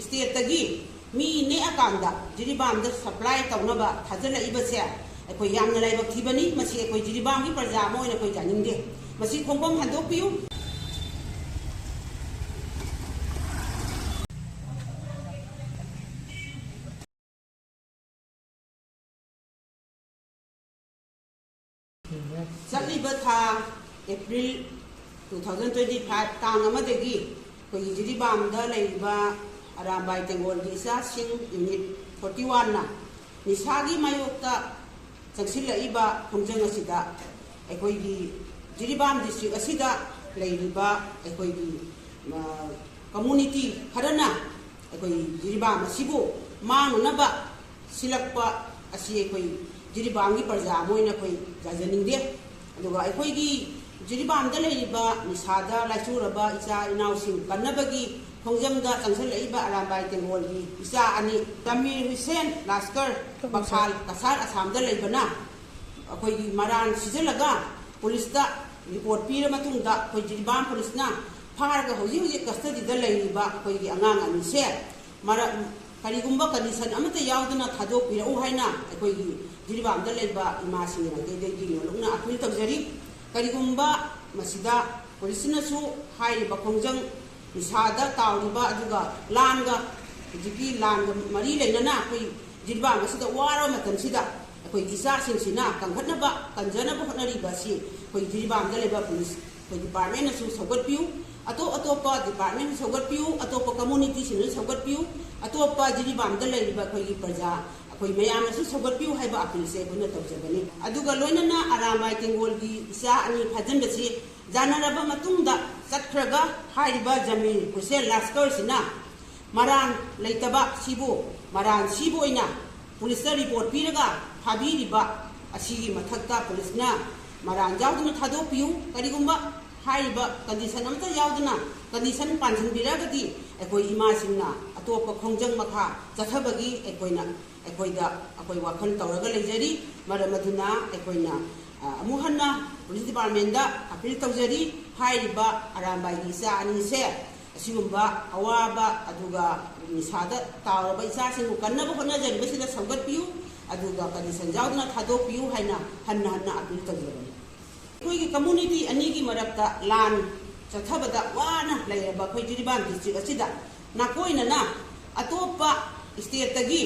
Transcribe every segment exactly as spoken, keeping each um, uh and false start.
ꯁ꯭ꯇꯦꯠꯇꯒꯤ ꯃꯤ ꯅꯦꯛꯑꯀꯥꯟꯗ ꯖꯤꯔꯤꯕꯥꯝꯗ supply ꯇꯧꯅꯕ ꯊꯥꯖꯤꯜꯂꯛꯏꯕꯁꯦ ꯑꯩꯈꯣꯏ ꯌꯥꯝꯅ ꯂꯥꯏꯕꯛ ꯊꯤꯕꯅꯤ꯫ ꯃꯁꯤ ꯑꯩꯈꯣꯏ ꯖꯤꯔꯤꯕꯥꯝꯒꯤ ꯄ꯭ꯔꯖꯥ ꯑꯃ ꯑꯣꯏꯅ ꯑꯩꯈꯣꯏ ꯌꯥꯅꯤꯡꯗꯦ꯫ ꯃꯁꯤ ꯈꯣꯡꯐꯝ ꯍꯟꯗꯣꯛꯄꯤꯌꯨ꯫ ꯆꯠꯂꯤꯕ ꯊꯥ April two thousand twenty five ꯇꯥꯡ ꯑꯃꯗꯒꯤ ꯑꯩꯈꯣꯏꯒꯤ ꯖꯤꯔꯤꯕꯥꯝꯗ ꯂꯩꯔꯤꯕ ꯑꯔꯥꯝꯕꯥꯏ ꯇꯦꯡꯒꯣꯜꯒꯤ ꯏꯆꯥꯁꯤꯡ ꯌꯨꯅꯤꯠ forty one ꯅ ꯅꯤꯁꯥꯒꯤ ꯃꯥꯌꯣꯛꯇ ꯆꯪꯁꯤꯜꯂꯛꯏꯕ ꯈꯣꯡꯖꯪ ꯑꯁꯤꯗ ꯑꯩꯈꯣꯏꯒꯤ ꯖꯤꯔꯤꯕꯥꯝ ꯗꯤꯁꯇ꯭ꯔꯤꯛ ꯑꯁꯤꯗ ꯂꯩꯔꯤꯕ ꯑꯩꯈꯣꯏꯒꯤ, ꯑ, ꯀꯝꯃꯨꯅꯤꯇꯤ ꯈꯔꯅ ꯑꯩꯈꯣꯏ ꯖꯤꯔꯤꯕꯥꯝ ꯑꯁꯤꯕꯨ ꯃꯥꯡꯅꯅꯕ ꯁꯤꯜꯂꯛꯄ ꯑꯁꯤ ꯑꯩꯈꯣꯏ ꯖꯤꯔꯤꯕꯥꯝꯒꯤ ꯄ꯭ꯔꯖꯥ ꯑꯃ ꯑꯣꯏꯅ ꯑꯩꯈꯣꯏ ꯌꯥꯖꯅꯤꯡꯗꯦ꯫ ꯑꯗꯨꯒ ꯑꯩꯈꯣꯏꯒꯤ ꯖꯤꯔꯤꯕꯥꯝꯗ ꯂꯩꯔꯤꯕ ꯅꯤꯁꯥꯗ ꯂꯥꯏꯆꯨꯔꯕ ꯏꯆꯥ ꯏꯅꯥꯎꯁꯤꯡ ꯀꯟꯅꯕꯒꯤ ꯈꯣꯡꯖꯪꯗ ꯆꯪꯁꯤꯜꯂꯛꯏꯕ ꯑꯔꯥꯝꯕꯥꯏ ꯇꯦꯡꯒꯣꯜꯒꯤ ꯏꯆꯥ ꯑꯅꯤ ꯖꯃꯤꯔ ꯍꯨꯁꯦꯟ ꯂꯥꯁꯀꯔ ꯕꯈꯥꯜ ꯀꯁꯥꯔ ꯑꯁꯥꯝꯗ ꯂꯩꯕꯅ ꯑꯩꯈꯣꯏꯒꯤ ꯃꯔꯥꯟ ꯁꯤꯖꯤꯜꯂꯒ ꯄꯨꯂꯤꯁꯇ ꯔꯤꯄꯣꯔꯠ ꯄꯤꯔ ꯃꯇꯨꯡꯗ ꯑꯩꯈꯣꯏ ꯖꯤꯔꯤꯕꯥꯝ ꯄꯨꯂꯤꯁꯅ ꯐꯥꯔꯒ ꯍꯧꯖꯤꯛ ꯍꯧꯖꯤꯛ ꯀꯁꯇꯗꯤꯗ ꯂꯩꯔꯤꯕ ꯑꯩꯈꯣꯏꯒꯤ ꯑꯉꯥꯡ ꯑꯅꯤꯁꯦ ꯃꯔ-, ꯀꯔꯤꯒꯨꯝꯕ ꯀꯟꯗꯤꯁꯟ ꯑꯃꯠꯇ ꯌꯥꯎꯗꯅ ꯊꯥꯗꯣꯛꯄꯤꯔꯛꯎ ꯍꯥꯏꯅ ꯑꯩꯈꯣꯏꯒꯤ ꯖꯤꯔꯤꯕꯥꯝꯗ ꯂꯩꯕ ꯏꯃꯥꯁꯤꯡꯒꯤ ꯃꯥꯏꯀꯩꯗꯒꯤ ꯅꯣꯜꯂꯨꯛꯅ ꯑꯄꯤꯜ ꯇꯧꯖꯔꯤ꯫ ꯀꯔꯤꯒꯨꯝꯕ ꯃꯁꯤꯗ ꯄꯨꯂꯤꯁꯅꯁꯨ ꯍꯥꯏꯔꯤꯕ ꯈꯣꯡꯖꯪ ꯅꯤꯁꯥꯗ ꯇꯥꯎꯔꯤꯕ ꯑꯗꯨꯒ ꯂꯥꯟꯒ, ꯍꯧꯖꯤꯛꯀꯤ ꯂꯥꯟꯒ ꯃꯔꯤ ꯂꯩꯅꯅ ꯑꯩꯈꯣꯏ ꯖꯤꯔꯤꯕꯥꯝ ꯑꯁꯤꯗ ꯋꯥꯔꯕ ꯃꯇꯝꯁꯤꯗ ꯑꯩꯈꯣꯏꯒꯤ ꯏꯆꯥꯁꯤꯡꯁꯤꯅ ꯀꯟꯈꯠꯅꯕ, ꯀꯟꯖꯅꯕ ꯍꯣꯠꯅꯔꯤꯕ ꯑꯁꯤ ꯑꯩꯈꯣꯏ ꯖꯤꯔꯤꯕꯥꯝꯗ ꯂꯩꯕ ꯄꯨꯂꯤꯁ ꯑꯩꯈꯣꯏ ꯗꯤꯄꯥꯔꯠꯃꯦꯟꯅꯁꯨ ꯁꯧꯒꯠꯄꯤꯌꯨ, ꯑꯇꯣꯞ ꯑꯇꯣꯞꯄ ꯗꯤꯄꯥꯔꯠꯃꯦꯟ ꯁꯧꯒꯠꯄꯤꯌꯨ, ꯑꯇꯣꯞꯄ ꯀꯝꯃꯨꯅꯤꯇꯤꯁꯤꯡꯅꯁꯨ ꯁꯧꯒꯠꯄꯤꯌꯨ, ꯑꯇꯣꯞꯄ ꯖꯤꯔꯤꯕꯥꯝꯗ ꯂꯩꯔꯤꯕ ꯑꯩꯈꯣꯏꯒꯤ ꯄ꯭ꯔꯖꯥ ꯑꯩꯈꯣꯏ ꯃꯌꯥꯝꯅꯁꯨ ꯁꯧꯒꯠꯄꯤꯌꯨ ꯍꯥꯏꯕ ꯑꯄꯤꯜꯁꯦ ꯑꯩꯈꯣꯏꯅ ꯇꯧꯖꯕꯅꯤ꯫ ꯑꯗꯨꯒ ꯂꯣꯏꯅꯅ ꯑꯔꯥꯝꯕꯥꯏ ꯇꯦꯡꯒꯣꯜꯒꯤ ꯏꯆꯥ ꯑꯅꯤ ꯐꯥꯖꯤꯟꯕꯁꯤ ꯌꯥꯅꯔꯕ ꯃꯇꯨꯡꯗ ꯆꯠꯈ꯭ꯔꯒ ꯍꯥꯏꯔꯤꯕ ꯖꯃꯤꯔ ꯍꯨꯁꯦꯟ ꯂꯥꯁꯀꯔꯁꯤꯅ ꯃꯔꯥꯟ ꯂꯩꯇꯕ ꯁꯤꯕꯨ ꯃꯔꯥꯟ ꯁꯤꯕ ꯑꯣꯏꯅ ꯄꯨꯂꯤꯁꯇ ꯔꯤꯄꯣꯔꯠ ꯄꯤꯔꯒ ꯐꯥꯕꯤꯔꯤꯕ ꯑꯁꯤꯒꯤ ꯃꯊꯛꯇ ꯄꯨꯂꯤꯁꯅ ꯃꯔꯥꯟ ꯌꯥꯎꯗꯅ ꯊꯥꯗꯣꯛꯄꯤꯌꯨ꯫ ꯀꯔꯤꯒꯨꯝꯕ ꯍꯥꯏꯔꯤꯕ ꯀꯟꯗꯤꯁꯟ ꯑꯃꯠꯇ ꯌꯥꯎꯗꯅ ꯀꯟꯗꯤꯁꯟ ꯄꯥꯟꯁꯤꯟꯕꯤꯔꯒꯗꯤ ꯑꯩꯈꯣꯏ ꯏꯃꯥꯁꯤꯡꯅ ꯑꯇꯣꯞꯄ ꯈꯣꯡꯖꯪ ꯃꯈꯥ ꯆꯠꯊꯕꯒꯤ ꯑꯩꯈꯣꯏꯅ, ꯑꯩꯈꯣꯏꯗ ꯑꯩꯈꯣꯏ ꯋꯥꯈꯜ ꯇꯧꯔꯒ ꯂꯩꯖꯔꯤ꯫ ꯃꯔꯝ ꯑꯗꯨꯅ ꯑꯩꯈꯣꯏꯅ, ꯑ, ꯑꯃꯨꯛ ꯍꯟꯅ ꯄꯨꯂꯤꯁ ꯗꯤꯄꯥꯔꯠꯃꯦꯟꯗ ꯑꯄꯤꯜ ꯇꯧꯖꯔꯤ꯫ ꯍꯥꯏꯔꯤꯕ ꯑꯔꯥꯝꯕꯥꯏꯒꯤ ꯏꯆꯥ ꯑꯅꯤꯁꯦ ꯑꯁꯤꯒꯨꯝꯕ ꯑꯋꯥꯕ ꯑꯗꯨꯒ ꯅꯤꯁꯥꯗ ꯇꯥꯎꯔꯕ ꯏꯆꯥꯁꯤꯡꯕꯨ ꯀꯟꯅꯕ ꯍꯣꯠꯅꯖꯔꯤꯕꯁꯤꯗ ꯁꯧꯒꯠꯄꯤꯌꯨ, ꯑꯗꯨꯒ condition ꯌꯥꯎꯗꯅ ꯊꯥꯗꯣꯛꯄꯤꯌꯨ ꯍꯥꯏꯅ ꯍꯟꯅ ꯍꯟꯅ appeal ꯇꯧꯖꯕꯅꯤ꯫ ꯑꯩꯈꯣꯏꯒꯤ community ꯑꯅꯤꯒꯤ ꯃꯔꯛꯇ ꯂꯥꯟ ꯆꯠꯊꯕꯗ ꯋꯥꯅ ꯂꯩꯔꯕ ꯑꯩꯈꯣꯏ ꯖꯤꯔꯤꯕꯥꯝ district ꯑꯁꯤꯗ ꯅꯥꯀꯣꯏꯅꯅ ꯑꯇꯣꯞꯄ stateꯇꯒꯤ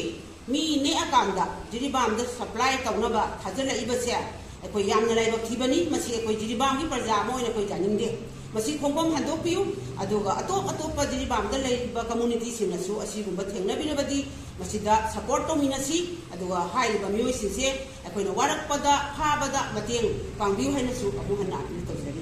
ꯃꯤ ꯅꯦꯛꯑꯀꯥꯟꯗ ꯖꯤꯔꯤꯕꯥꯝꯗ supply ꯇꯧꯅꯕ ꯊꯥꯖꯤꯜꯂꯛꯏꯕꯁꯦ ꯑꯩꯈꯣꯏ ꯌꯥꯝꯅ ꯂꯥꯏꯕꯛ ꯊꯤꯕꯅꯤ꯫ ꯃꯁꯤ ꯑꯩꯈꯣꯏ ꯖꯤꯔꯤꯕꯥꯝꯒꯤ ꯄ꯭ꯔꯖꯥ ꯑꯃ ꯑꯣꯏꯅ ꯑꯩꯈꯣꯏ ꯌꯥꯅꯤꯡꯗꯦ꯫ ꯃꯁꯤ ꯈꯣꯡꯐꯝ ꯍꯟꯗꯣꯛꯄꯤꯌꯨ, ꯑꯗꯨꯒ ꯑꯇꯣꯞ ꯑꯇꯣꯞꯄ ꯖꯤꯔꯤꯕꯥꯝꯗ ꯂꯩꯔꯤꯕ communityꯁꯤꯡꯅꯁꯨ ꯑꯁꯤꯒꯨꯝꯕ ꯊꯦꯡꯅꯕꯤꯔꯕꯗꯤ ꯃꯁꯤꯗ support ꯇꯧꯃꯤꯟꯅꯁꯤ, ꯑꯗꯨꯒ ꯍꯥꯏꯔꯤꯕ ꯃꯤꯑꯣꯏꯁꯤꯡꯁꯦ ꯑꯩꯈꯣꯏꯅ ꯋꯥꯔꯛꯄꯗ ꯐꯥꯕꯗ ꯃꯇꯦꯡ ꯄꯥꯡꯕꯤꯌꯨ ꯍꯥꯏꯅꯁꯨ ꯑꯃꯨꯛ ꯍꯟꯅ appeal ꯇꯧꯖꯔꯤ꯫